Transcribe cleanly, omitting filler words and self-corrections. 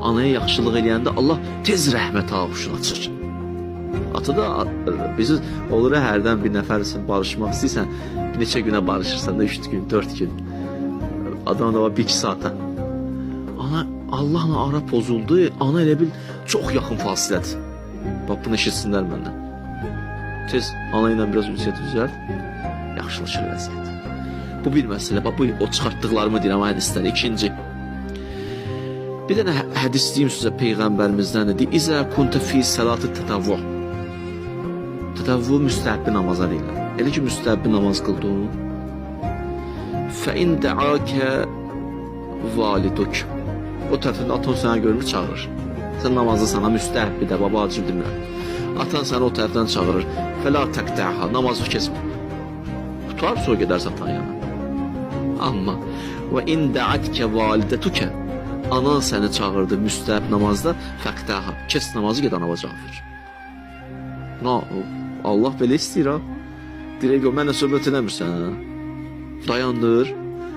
Anaya yaxşılıq eləyəndə Allah tez rəhmət ağuşunu açır. Ata da bizi olur hərdən bir nəfərsən barışmaq istəyirsən, bir neçə günə barışırsan da 3 gün, 4 gün. Adam da var 1-2 saata. Ana Allahla ara pozuldu. Ana elə bil çox yaxın fasilədir. Bax bunu eşitsinlər məndən. Tez ana ilə biraz ünsiyyət düzəlt. Yaxşılaşır vəziyyət. Bu bir məsələ. Bax bu o çıxartdıqlarımı deyirəm hədisdən. İkinci. Bir dənə hədis deyim sizə peyğəmbərimizdən dedi. İzə kuntə fi salatı tətavvu. Tətavvu müstəhəbbi namaza deyirlər. Elə ki müstəhəbbi namaz qıldın. Fə in dəakə validuk. O tərəfdən atan sənə görmür, çağırır. Sən namazı sana müstəhəbbi də, baba vacib demirəm. Atan səni o tərəfdən çağırır. Fəla təqtəha, namazı kəsmə. Qutar, sonra gedərsən atan yana. Amma və in dəatkə validətukə, anan səni çağırdı müstəhəb namazda, fəqtəha. Kes namazı, get anava cavab ver. Na, Allah belə istəyir ha. Direkt o mənlə söhbət eləmirsən. Hə? Dayandır.